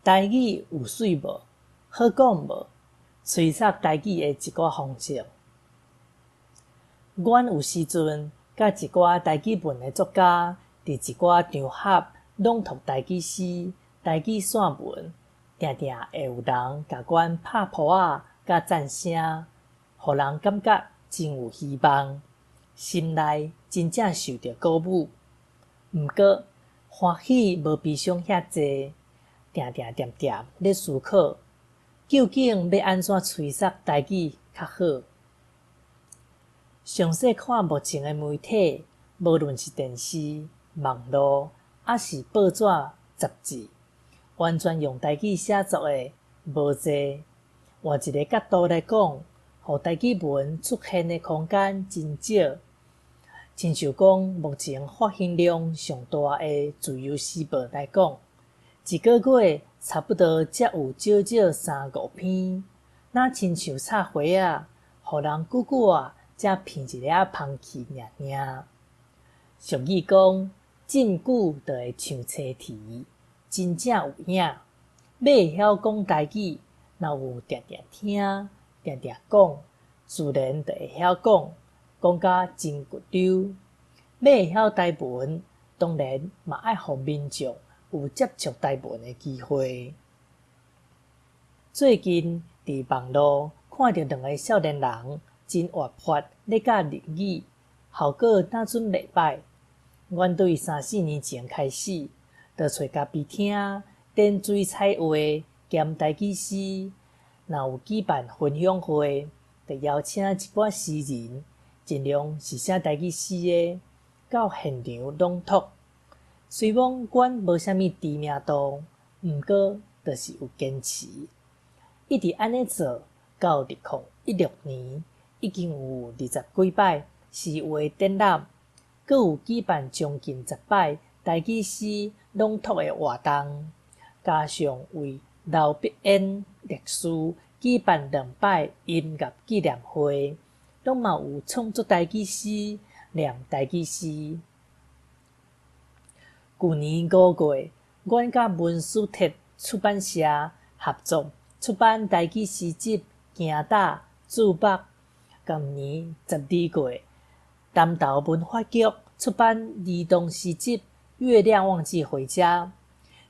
台語有媠無？好講無？催促台語的一寡方式。阮有時陣佮一寡台語文的作家，佇一寡場合朗讀台語詩、台語散文，定定會有人共阮拍噗仔佮讚聲，予人感覺真有希望，心內真正受著鼓舞。毋過，歡喜無悲傷遐濟，定定恬恬咧思考，究竟欲按怎催促台語較好？詳細看目前的媒體，無論是電視、網路，抑是報紙、雜誌，完全用台語寫作的無濟。換一个角度來講，予台語文出現的空間真少。親像講，目前發行量上大的《自由時報》來講，一个月差不多才有少少三五篇，若親像插花仔，予人久久仔才鼻一下芳氣爾爾。俗語講，浸久就會像青苔，真正有影。欲會曉講台語，若有定定聽、定定講，自然就會曉講，講甲真骨溜。欲會曉台文，當然嘛愛予民眾有接觸台文的機會。最近佇網路看著兩个少年人真活潑咧教日語，效果若準袂䆀。阮對三四年前開始，就揣咖啡廳點水彩畫兼台語詩，若有舉辦分享會，就邀請一寡詩人，盡量是寫台語詩的，到現場朗讀。雖罔阮無啥物知名度，毋過就是有堅持，一直按呢做到2016年，已經有二十幾擺詩畫展覽，閣有舉辦將近十擺台語詩朗讀的活動，加上為劉碧嫣烈士舉辦兩擺音樂紀念會，攏嘛有創作台語詩、念台語詩。舊年5月，阮佮文史哲出版社合作出版台語詩集《行搭注目》。今年12月，南投文化局出版兒童詩集《月亮忘記回家》。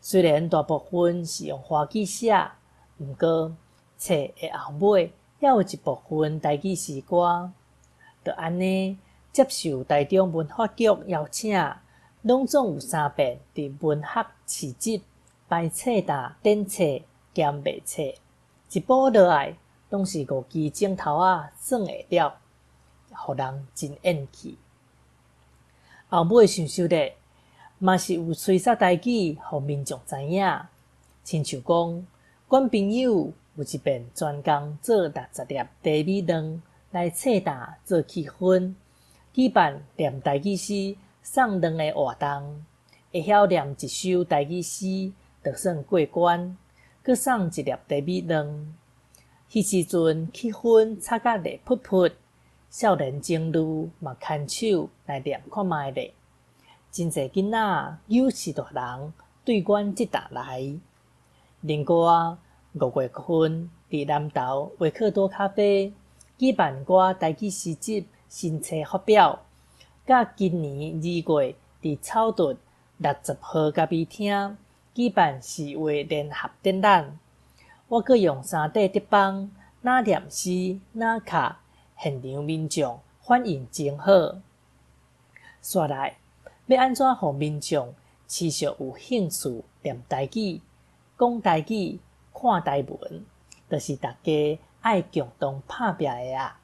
雖然大部分是用華語寫，毋過冊的後尾也有一部分台語詩歌。就按呢，接受台中文化局邀請，攏總有三遍佇文學市集擺冊擔展冊兼賣冊，一補落來攏是五支指頭仔算會了，予人真厭氣。後尾想想咧，嘛是有催促台語，予民眾知影。親像講，阮朋友有一遍專工做60粒茶米卵來冊擔做氣氛，舉辦念台語詩送卵的活動，會曉念一首台語詩就算過關，閣送一粒茶米卵。彼時陣氣氛炒甲熱噗噗，少年情侶嘛牽手來念看覓咧。真濟囡仔尤其大人對阮這搭來。另外，5月份佇南投維克多咖啡舉辦我台語詩集新冊發表，佮今年2月佇草屯60號咖啡廳舉辦詩畫聯合展覽，我閣用3D竹枋，若念詩，若卡，現場民眾反應真好。紲來，欲按怎予民眾持續有興趣念台語、講台語、看台文，就是大家愛共同拍拚的啊！